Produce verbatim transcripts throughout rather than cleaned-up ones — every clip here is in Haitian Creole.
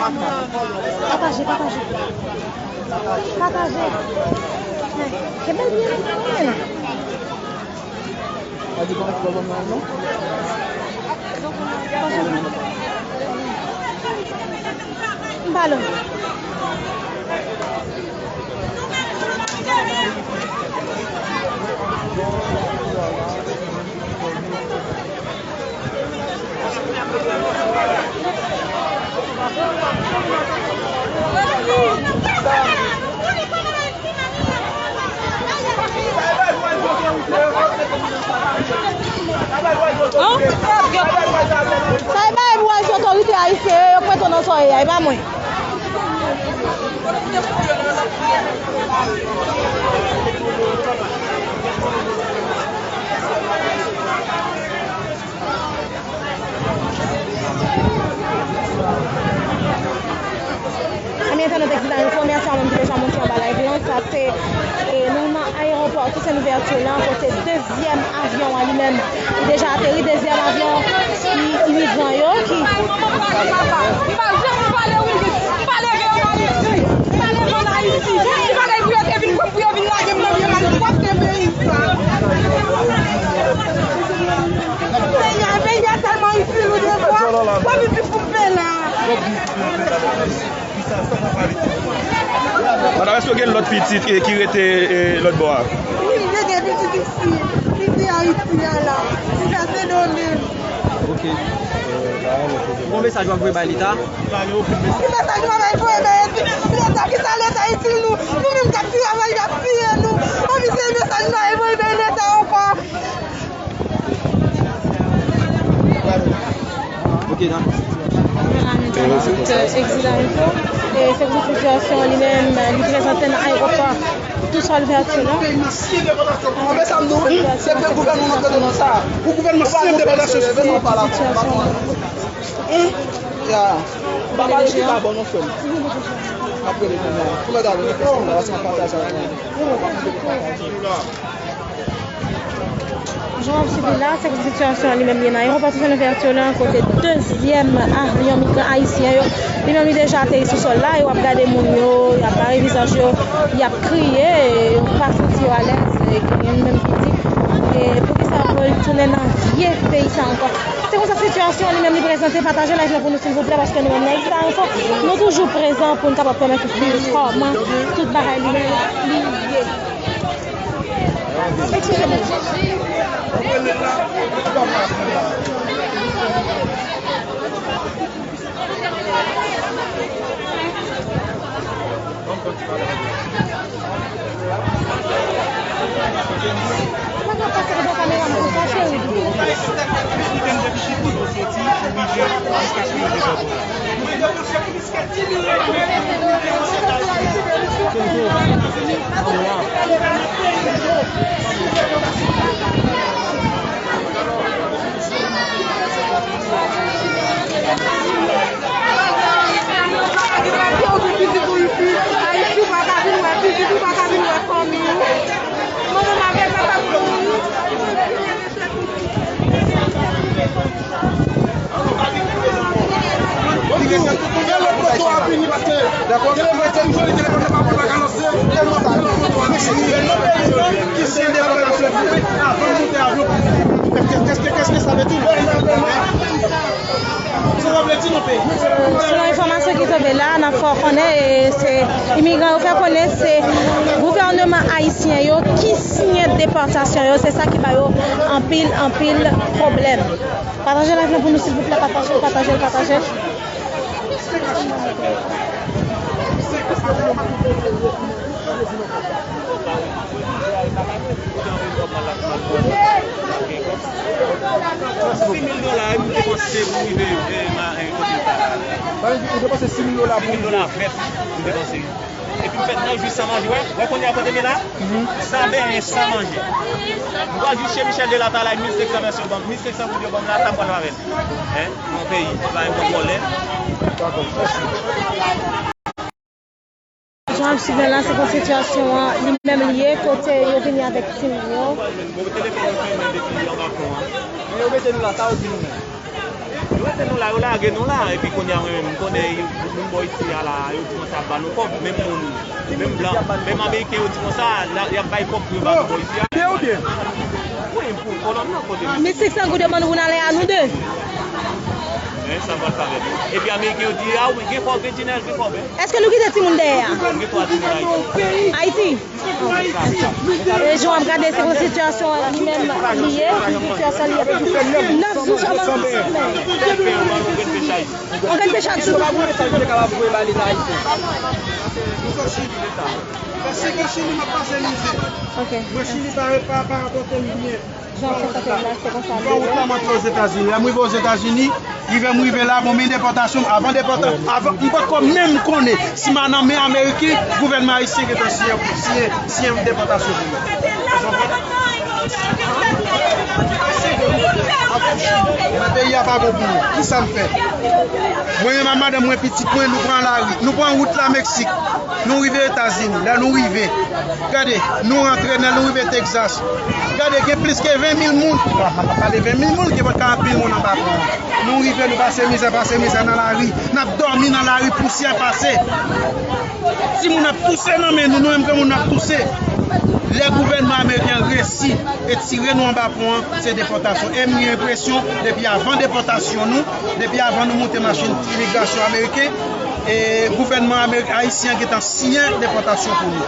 Pataje, pataje. Pataje. Kenbe l byen, kenbe l byen. Pa di pa fè mal, non. M pa lwen. Sa e bagay pou al sou otorite ayisyen yo, yo k mete w nan sa w ye a, e pa mwen. Ami entènot Exil Info, mèsi a moun ki deja monte anba live lan. Sa se, e, nou nan ayewopò Toussaint Louverture lan, kote dezyèm avyon an li menm, li deja ateri, dezyèm avyon ki imigran yo, ki Li pa janm pale, Wilgues. Li pa leve ann Ayiti. Li pa leve ann Ayiti. Li pa leve pou yo te vin pran pou yo vin lage m nan vye valiz. W ap te peyi sa. Peyi a, peyi a tèlman itil ou de fwa. W ap vin pou m pe la. Madanm, èske w gen lòt pitit, eh, ki rete, eh, lòt bò a? Wi, m gen de pitit isi. Isi Ayiti a la. Isi a Sendomeng. Ok. Bon mesaj w ap voye bay Leta? Ki mesaj m ap voye bay Leta? Kisa Leta itil nou? Nou menm k ap travay, y ap tiye nou. Anvi se mesaj m ap voye bay Leta ankò. Ok, dakò. Mèt Exil Info, e se pou sitiyasyon an li menm, li prezante nan ayewopò Toussaint Louverture lan. Anbe sa m di w, se pou gouvènman nan kote nan sa. Pou gouvènman san depòtasyon, se pa la. Ya. M pa pale ki pa bon non, frè m. M ap rele kounya. Pou lè gade, nou fè sa, nou fè sa, pataje avè nou. Jan w ap swiv li la, se konsa sitiyasyon an li menm ye nan ayewopò Toussaint Louverture lan, kote dezyèm avyon migran ayisyen yo, li menm li deja ateri sou sòl la, e w ap gade moun yo, y ap bare vizaj yo, y ap kriye, e yo pa santi yo alèz, e gen youn menm ki di, e poukisa yo retounen nan vye peyi sa ankò? Se konsa sitiyasyon an li menm li prezante, pataje live lan pou nou silvouplè, paske nou menm nan Exil Info, nou toujou prezan pou n kapab pèmèt ou viv kòman tout bagay li menm li ye. Ayiti, ou pa ka vin wè pitit ou, ou pa ka vin wè fanmi w. Manman m avèk papa m mouri. Gen lòt foto a vini paske gen lòt foto m jwenn telefòn nan pa pran pa ka lanse. Ki se de avan moute avyon. Qu'est-ce que, qu'est-ce que ça veut dire? Selon enfòmasyon ki tonbe la, n ap fè w konnen, e, se imigran yo fè konnen se gouvèneman ayisyen yo ki siyen depòtasyon yo, se sa ki ba yo anpil, anpil pwoblèm. Pataje live lan pou nou, silvouplè, pataje l, pataje l, pataje l. Sis mil dola, wi, m depanse pou rive, e, ma, e, kote sa la. Sa vle di, ou depanse sis mil dola pou rive? Sis mil dola vèt, m depanse. Epi m fèt nan jis san manje, wè. Wè kounye a kote m ye la? San benyen, san manje. M pral jis chez Michel de la Talaye, mil senk san vèsyon bank, mil senk san goud yo ban m la, sa m pral fè avè l? Hen? Nan peyi, pa yon bon vòlè. Dakò, mèsi. Jan w ap swiv la, se konsa sitiyasyon an li menm li ye, kote yo vini avèk timoun yo. Bon, telefòn yo fèmen depi anba pon an. Men yo mete nou la, sa yo di nou menm? Rete nou la, yo lage nou la, epi kounye a mwen menm, m konnen moun bò isi a la, yo di konsa ap ba nou kòb, menm moun, menm blan, menm ameriken yo di konsa, y ap bay kòb pou yo ba nou bò isi a. Wi, pou kolòn nan kote. Mil senk san goud yo ban nou pou n ale a nou de. Men sa pral fè avè nou. Epi ameriken yo di, a wi, gen kòb, gen Jinèl, gen kòb, en. Èske nou kite timoun dèyè a? Gen twa timoun Ayiti. Ayiti. E jan w ap gade, se pou sitiyasyon an li menm li ye. Sitiyasyon li ye. Nèf jou sèlman. Antre n pechaj. Antre n pechaj. Sa w ap voye ba Leta ayisyen? Mwen sot Chili. Fè senk an Chili, m ap pase mizè. Ok. Mwen Chili pa, pa, pa rapòte m byen. Jan w ap fè sa te la, se konsa. Fè wout la, m antre Ozetazini. Lè m rive Ozetazini, rive m rive la, bon, men depòtasyon, avan depòta-, avan, m poko menm konnen si m a nan men ameriken, gouvènman ayisyen gentan siyen, siyen, siyen depòtasyon pou mwen. Ou konprann? Mwen, peyi a pa bon pou mwen. Kisa m fè? Mwen menm ak madanm mwen, pitit mwen, nou pran lari. Nou pran wout la Meksik. Nou rive Etazini. Lè nou rive, gade, nou rantre, lè nou rive Texas. Gade, gen plis ke ven mil moun. Bon, m pa pale ven mil moun, gen pòt ka anpil moun anba pon an. Nou rive, nou pase mizè, pase mizè nan lari. N ap dòmi nan lari, pousyè pase. Timoun ap touse nan men nou, nou menm granmoun n ap touse. Lè gouvènman ameriken an resi etire nou anba pon an, se depòtasyon. E m gen enpresyon, depi avan depòtasyon nou, depi avan nou moute machin imigrasyon ameriken, e gouvènman ameriken, ayisyen an gentan siyen depòtasyon pou nou.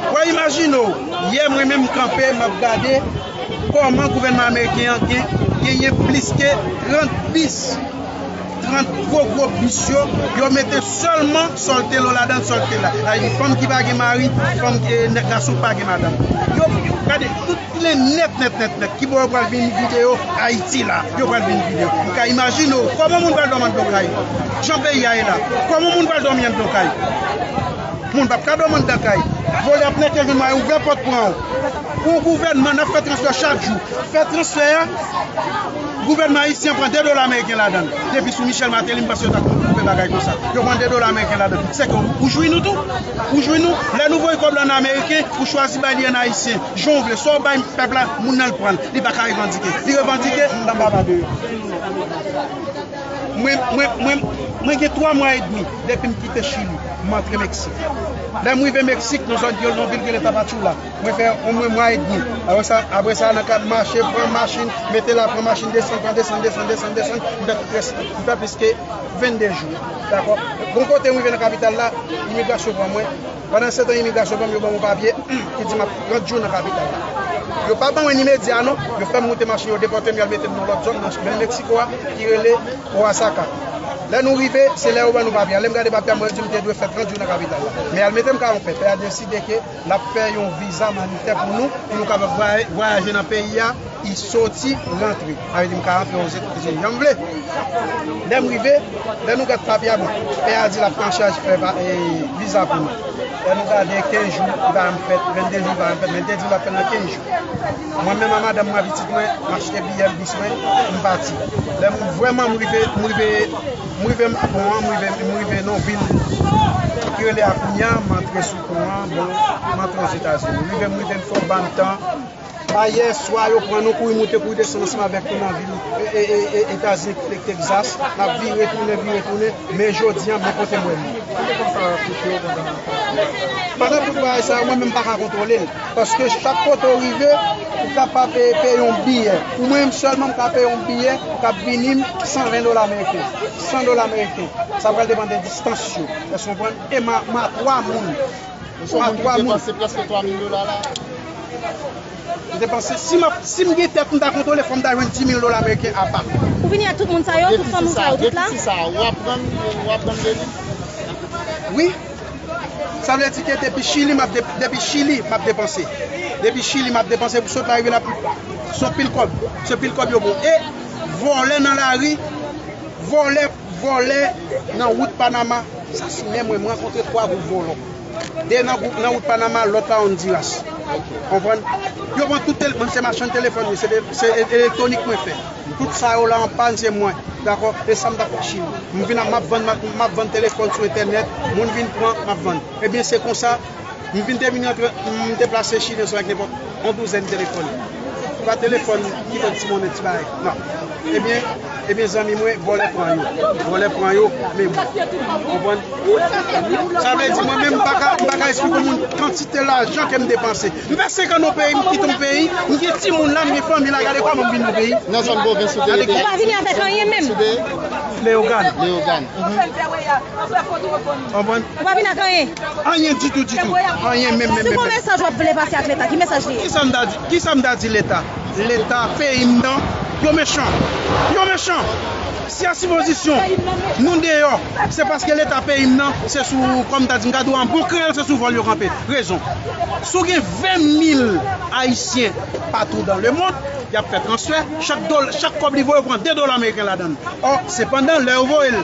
W a imajine w, yè mwen menm m kanpe, m ap gade kòman gouvènman ameriken an gen, genyen plis ke trant bis. Trant gwo gwo bis yo, yo mete sèlman sòltelo ladan l, sòltelo la. Sa vle di fanm ki pa gen mari, fanm, eh, nèg gason ki pa gen madanm. Yo, yo gade tout le nèt, nèt, nèt, nèt. Kibò yo pral vin vide yo? Ayiti la, yo pral vin vide yo. Ou ka imajine w, kòman moun pral dòmi anndan kay? Jan peyi a ye la, kòman moun pral dòmi anndan kay? Moun p ap ka dòmi anndan kay. Vòlè ap nèke jwenn mwayen ouvè pòt pran w. Pou gouvènman, n ap fè transfè chak jou. Fè transfè a, gouvènman ayisyen pran de dola ameriken ladan l. Depi sou Michel Martelly, m panse yo ta koupe bagay konsa. Yo pran de dola ameriken ladan l. Sèke ou jwi nou tou. Ou jwi nou. Lè nou voye kòb la an ameriken, ou chwazi bay li an ayisyen. Jan w vle. Sa w bay pèp la, moun nan l pran l. Li pa ka revandike. Li revandike, n ap baba de yo. Mwen, mwen, mwen, mwen gen twa mwa edmi depi m kite Chili, m antre Meksik. Lè m rive Meksik, nan zòn, nan vil ki rele Tapachula, mwen fè omwen mwa edmi. Apre sa, apre sa, nan kad mache, pran machin, mete la, pran machin, desann, pran desann, desann, desann, desann, m fè tout rès, m fè plis ke vennde jou. Dakò? Bon kote m rive nan kapital la, imigrasyon pran mwen. Pandan se tan, imigrasyon ban m, yo ban m yon papye ki di m ap trant jou nan kapital la. Yo pa ban mwen ni medya non, yo fè m moute machin, yo depòte m, y al mete m nan lòt zòn nan, nan Meksiko a, ki rele Oaxaca. Lè nou rive, se lè yo ban nou papye a. Lè m gade papye a, mwen di m te dwe fè trant jou nan kapital la. Men y al mete m ka yon pè. Pè a deside ke l ap fè yon viza imanitè pou nou, pou nou kapab vwaye-, vwayaje nan peyi a, e soti, rantre. Sa vle di m ka rantre Ozetazini jan m vle. Lè m rive, lè nou gad papye a, bon, pè a di l ap pran chaj fè va-, e, viza pou nou. Lè nou gade, kenz jou li pa janm fèt, vennde jou li pa janm fèt, men l te di l ap fè nan kenz jou. Mwen menm ak madanm mwen, pitit mwen, m achte biyè bis mwen, m pati. Lè m vrèman m rive, m rive, m rive pon an, m rive, m rive nan vil ki rele Acuña, m antre sou pon an, bon, m antre Ozetazini. M rive, m rive, m fè yon bann tan. Ayè swa yo pran nou kouri moute, kouri desann ansanm avèk nou nan vil, e, e, e, e, Etazini, Texas. N ap vire tounen, vire tounen. Men jodi a, men kote m wè nou. Ki te konsa pou yo pandan nan sa? Pandan tout bagay sa yo, mwen menm m pa ka kontwole l. Paske chak kote w rive, ou kapab peye, peye yon biyè. Pou mwen menm sèlman, m ka peye yon biyè k ap vini m san ven dola ameriken. San dola ameriken. Sa pral depann de distans yo. Èske w konprann? E m a, m a twa moun. Ou se yon moun ki depanse prèske twa mil dola la. M depanse, si m ap, si m gen tèt m ta kontwole, fò m ta jwenn dis mil dola ameriken apa. Ou vini ak tout moun sa yo, tout fanmi sa yo, tout la? Depi si sa, w ap rann, w ap rann de li? Wi. Sa vle di ke depi Chili, m ap de-, depi Chili, m ap depanse. Depi Chili, m ap depanse pou sot la rive la, se yon pil kòb. Se pil kòb yo bon. E vòlè nan lari, vòlè, vòlè nan wout Panama. Sa si menm mwen, m rankontre twa gwoup vòlò. De nan gwoup, nan wout Panama, lòt la Honduras. Konprann? Yo pran tout tele-, mwen se machann telefòn, wi, se de, se e-, elektwonik mwen fè. Tout sa yo la an pàn, se mwen. Dakò? E sa m t ap fè Chili. M vin ap, m ap vann, m ap, m ap vann telefòn sou entènèt, moun vin pran, m ap vann. Ebyen, se konsa, m vin te vin rantre, m te plase Chili ansanm avèk nenpòt yon douzèn telefòn. Pa telefòn ki vòt ti monnen, ti bagay. Non. Ebyen, Ebyen, zanmi mwen, vòlè pran yo. Vòlè pran yo, men bon. Konprann? Sa vle di, mwen menm, m pa ka, m pa ka esplike moun kantite lajan ke m depanse. M fè senk an nan peyi, m kite yon peyi, m gen timoun la, m gen fanmi la, gade kòman m vin nan peyi. Nan zòn Pwovens ou te rete? Ou pa vini avèk anyen menm. Leyogàn. Leyogàn. Konprann? Ou pa vin ak anyen. Anyen ditou, ditou. Anyen menm, menm, menm. Si gon mesaj w ap vle pase ak Leta, ki mesaj li ye? Kisa m ta di, kisa m ta di Leta? Leta, peyi m nan, yo mechan. Yo mechan. Si a sipozisyon nou deyò, se paske Leta peyi m nan, se sou, kòm ta di, m ka di w an bon kreyòl, se sou vòl yo kanpe. Rezon. Si w gen ven mil Ayisyen patou dan lemonn, y ap fè transfè, chak dol-, chak kòb li voye, yo pran de dola ameriken ladan l. Ò, sepandan, lè yo voye l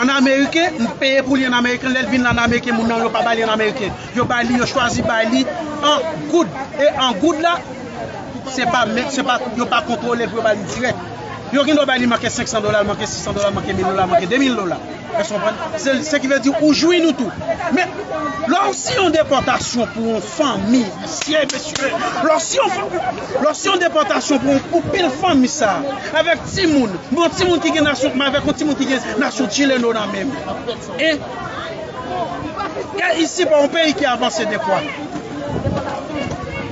an ameriken, m peye pou li an ameriken, lè l vin la an ameriken, moun nan yo pa ba li an ameriken. Yo ba li, yo chwazi ba li an goud. E an goud la, se pa, men, se pa, yo pa kontwole l pou yo ba li dirèk. Yo gen dwa ba li manke senk san dola, manke sis san dola, manke mil dola, manke de mil dola. Èske w konprann? Se, se ki vle di ou jwi nou tou. Men, lè w si yon depòtasyon pou yon fanmi, mesye, mesye, lè w si yon, lè w si yon depòtasyon pou yon, pou pil fanmi sa, avèk timoun, yon timoun ki gen nasyon, men avèk yon timoun ki gen nasyon chileno nan men l. E, e isi pa yon peyi ki avanse de kwa.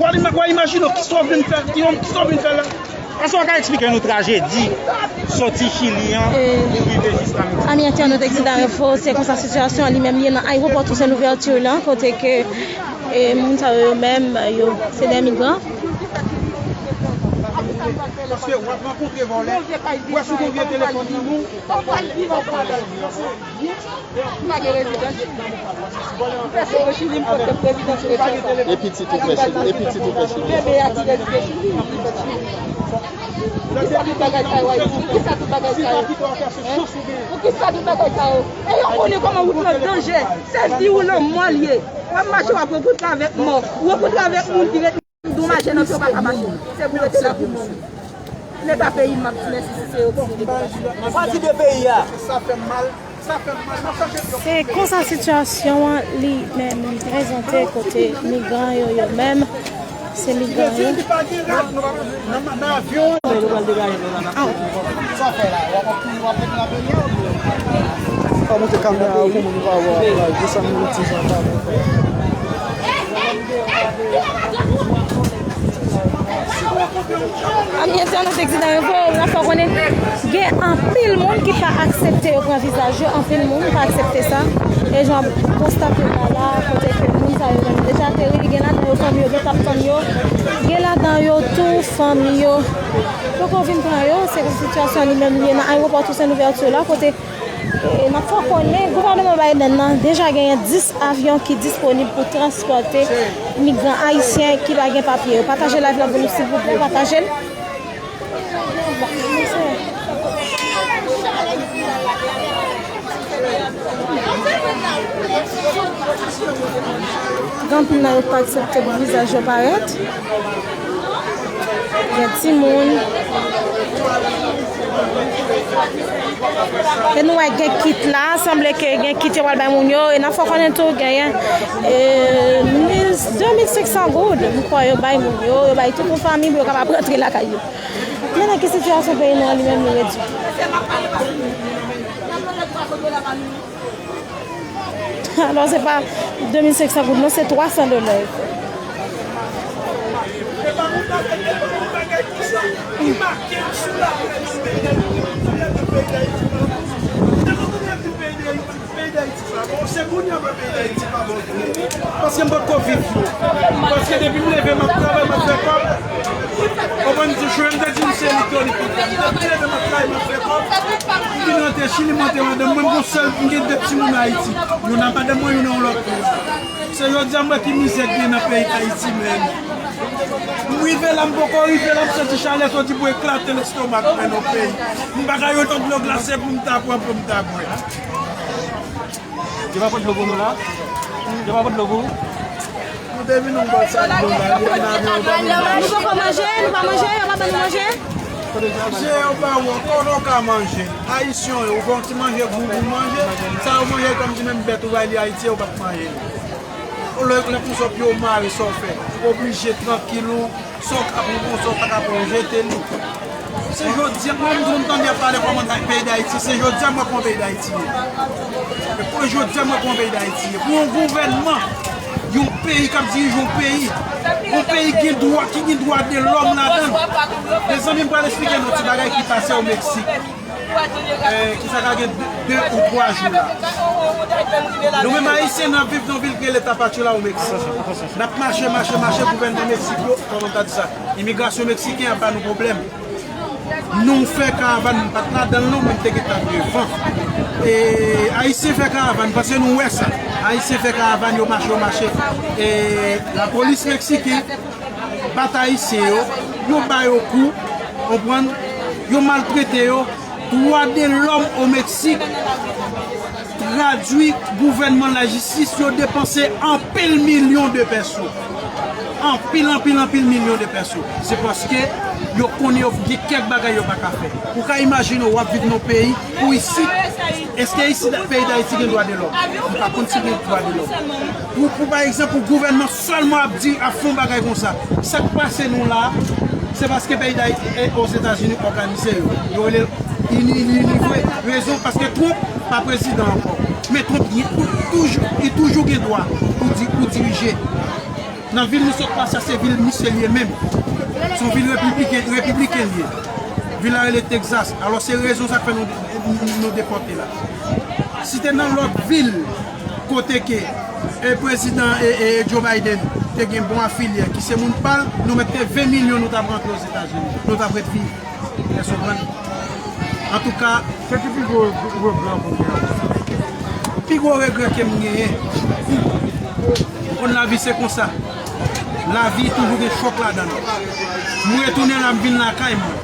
W a, w a imajine w, kisa w vin fè, kisa w vin fè la? Èske w ka eksplike nou trajedi soti Chili an pou rive jis la? Ami entènot Exidan Info, se konsa sitiyasyon an li menm ye nan ayewopò Toussaint Louverture la, kote ke, e, moun sa yo, yo menm, yo, se de migran. Paske w ap rankontre vòlè, w ap sou vye telefòn nan nou. M pa gen rezidans Chili. M fè sou Chili, m pot kòb rezidans Chili. E pitit ou fè Chili? E pitit ou fè Chili? Bebe a ki rezide Chili, li fèt Chili. Poukisa tout bagay sa yo Ayiti? Poukisa tout bagay sa yo? Hein? Poukisa tout bagay sa yo? E yo konnen kòman wout lan danjè. Se vi ou lanmò l ye. W ap mache, w ap rankontre avèk mò. Ou rankontre avèk moun ki ret Donmaje nan pye w pa ka mache. Se pou rete la pou mouri. Leta peyi m, m ap di mèsi si se yo ki se depòtasyon. Pati de peyi a. Sa fè m mal. Sa fè m mal. M ap chache. Se konsa sitiyasyon an li menm li prezante kote migran yo, yo menm, se migran yo. Nan, nan avyon. Aw. Sa w fè la? W ap, w ap met nan avyon oubyen? Ou pa monte kamera pou moun pa wè w ap desann yon ti jan pa bon fè. Ami entènot Exidan Info, n ap fè w konnen gen anpil moun ki pa aksepte yo pran vizaj yo, anpil moun pa aksepte sa. E jan w ap konstate la la, kote ke moun sa yo menm deja ateri, gen ladan yo fanmi yo gen t ap tann yo, gen ladan yo tou fanmi yo poko vin pran yo. Se konsa sitiyasyon li menm li ye nan ayewopò Toussaint Louverture la, kote E, n ap fè w konnen gouvènman Biden nan deja genyen dis avyon ki disponib pou transpòte migran ayisyen ki pa gen papye yo. Pataje live la pou nou, silvouplè, pataje l. Gen anpil nan yo pa aksepte pou vizaj yo parèt. Gen timoun. E nou wè gen kit la, sanble ke gen kit yo pral bay moun yo. E n ap fè w konnen tou genyen, e, mil, de mil senk san goud, m kwè yo bay moun yo, yo bay tout yon fanmi pou yo kapab rantre lakay yo. Men nan ki sitiyasyon peyi nou an li menm li redui. Alò, se pa de mil senk san goud, non, se twa san dola. Paske m potko viv yo. Paske depi m leve, m ap travay, m ap fè kòb. Konprann, ti chwe, m te di m se lit yo li kontan. M te leve, m ap travay, m ap fè kòb. M vin rantre Chili, m rantre madanm mwen, m gon sèl, m gen de timoun Ayiti. Youn a madanm mwen, youn a yon lòt moun. Se jodi a m wè ki mizè k gen nan peyi Ayiti, menm. M rive la, m poko rive la, m santi chalè soti pou eklate lestomak mwen nan peyi. M pa ka jwenn yon dlo glase pou m ta pran, pou m ta bwè. Yo pa pot dlo pou nou la? Yo pa pot dlo pou ou? Nou te vin yon bòl sa dlo la, nou vin avyon, nou pa manje. Nou poko manje, nou pa manje, yo pa ban nou manje? Je yo ba ou ankò, nou ka manje. Ayisyen yo, ou fè yon ti manje, gou, gou manje. Sa yo manje, kòmsi menm bèt ou bay li Ayiti, yo p ap manje li. Lè, lè konsa pye w mare, sa w fè? Ou oblije trankil ou, sa w ka pran, sa w pa ka pran, ou jete li. Se jodi a, mwen menm, m tande y ap pale kòman peyi Dayiti, se jodi a mwen kwè peyi Dayiti ye. E pou jodi a mwen kwè peyi Dayiti ye. Pou yon gouvènman, yon peyi k ap dirije yon peyi, yon peyi ki gen dwa, ki gen dwa de lòm ladan l. Mezanmi, m pral eksplike nou ti bagay ki pase o Meksik. Eh, ki sa ka gen de, de ou twa jou la. Nou menm Ayisyen, n ap viv nan vil ki rele Tapachula o Meksik. N ap mache, mache, mache, gouvènman Meksik yo, kòman ta di sa? Imigrasyon meksiken ap ba nou pwoblèm. Nou fè karavàn, m pa t ladan l non, men m te gentan devan. E, Ayisyen fè karavàn, paske nou wè sa. Ayisyen fè karavàn, yo mache, yo mache. E, lapolis meksiken bat Ayisyen yo, yo ba yo kou, konprann, yo maltrete yo. Dwa de lòm o Meksik tradui gouvènman lajistis yo depanse anpil milyon de pèso. Anpil, anpil, anpil milyon de pèso. Se paske yo konnen yo gen kèk bagay yo pa ka fè. Ou ka imajine w ap viv nan peyi, pou isit, èske isit peyi Dayiti gen dwa de lòm? M pa konn si gen dwa de lòm. Pou, pou pa egzanp, pou gouvènman sèlman ap di, ap fè yon bagay konsa. Sa k pase nou la, se paske peyi Dayiti e Ozetazini òganize yo. Yo rele l ini, ini, ini vre. Rezon, paske Trump pa prezidan ankò. Men Trump, li toujou, li toujou gen dwa pou di, pou dirije. Nan vil nou sot pase a, se vil misye li ye menm. Se yon vil repibliken, repibliken li ye. Vil la rele Texas. Alò, se rezon sa k fè nou, nou depòte la. Si te nan lòt vil, kote ke, e, prezidan, e, e, Joe Biden te gen bon afilye, ki se moun pa l, nou mèt te ven milyon nou t ap rantre Ozetazini. Nou t ap ret viv. Èske w konprann? Antouka, se ki pi gwo regrè pou w gen an? Pi gwo regrè ke m genyen, konn lavi se konsa. Lavi toujou gen chòk ladan l. M retounen la, m vin lakay mwen.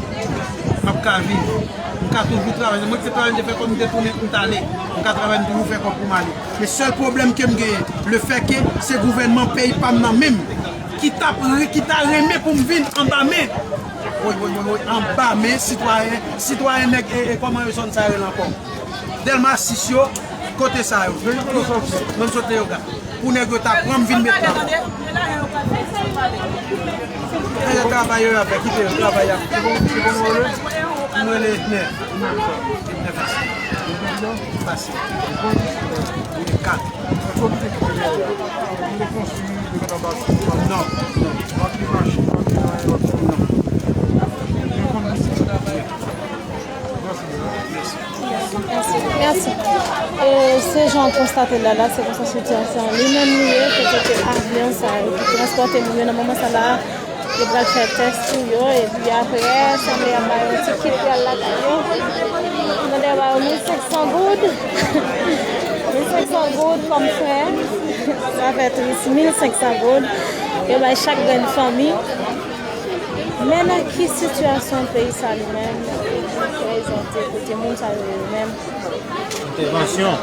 M ap ka viv. M ka toujou travay. Mwen ki te travay, m te fè kòb, m te tounen, m t ale. M ka travay, m toujou fè kòb pou m ale. Men sèl pwoblèm ke m genyen, le fè ke se gouvènman peyi pa m nan menm ki t ap re-, ki ta renmen pou m vin anba men. Woy, woy, woy, woy, anba men sitwayen, sitwayen nèg, e, e, kòman yo zòn sa yo rele ankò? Dèlma sis yo, kote sa yo? Mwen sot Leyogàn. Pou nèg yo ta pran m vin met la. Nèg yo travay yo ap fè, kite yo travay ap. Mwen rele Edner. Edner Fasil. Fasil. Kat. Non. Non. Mèsi. Mèsi. E se jan w konstate l la, la, se konsa sitiyasyon an li menm li ye, kote ke avyon sa yo ki transpòte moun yo nan moman sa la, yo pral fè tès sou yo, epi apre, sanble y ap ba yo yon ti kit pou y al lakay yo. Sanble y ap ba yo mil senk san goud. Mil senk san goud kòm frè. Sa fè tris, mil senk san goud. Yo bay chak grenn fanmi. Men nan ki sitiyasyon peyi sa li menm prezante, kote moun sa yo yo menm? Entèvansyon,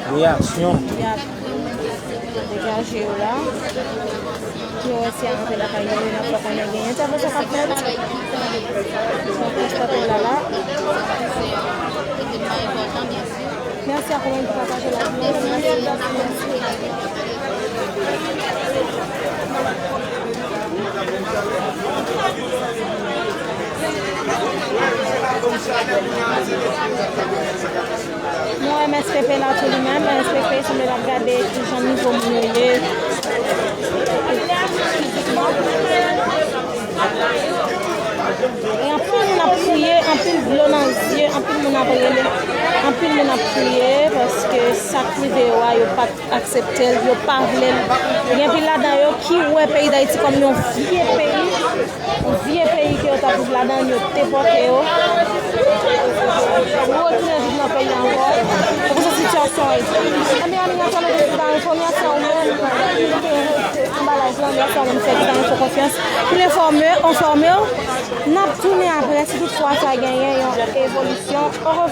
reyaksyon. Y ap degaje yo la. Pou yo wè si y a rantre lakay yo, nan fò konnen gen entèvansyon k ap fèt. Donk, konstate la la. Mèsi a kòmante, pataje la. Mèsi, mèsi, mèsi. Nou wè M S P P la tou li menm, M S P P sanble l ap gade kijan nivo moun yo ye. E anpil moun ap kriye, anpil dlo nan zye, anpil moun ap rele, anpil moun ap kriye paske sa k rive yo a, yo pa t aksepte l, yo pa vle l. Gen anpil ladan yo ki wè peyi Dayiti kòm yon vye peyi, yon vye peyi ke yo t ap viv ladan l, yo depòte yo. Yo retounen viv nan peyi a ankò. Se konsa sitiyasyon an ye. Ebyen, Aminata, mèsi Vivant Info, mèsi a ou menm ki te anba live la, mèsi a ou menm ki fè Vivant Info konfyans pou l enfòme, enfòme w. N ap tounen apre, si toutfwa sa genyen yon evolisyon. Orevwa.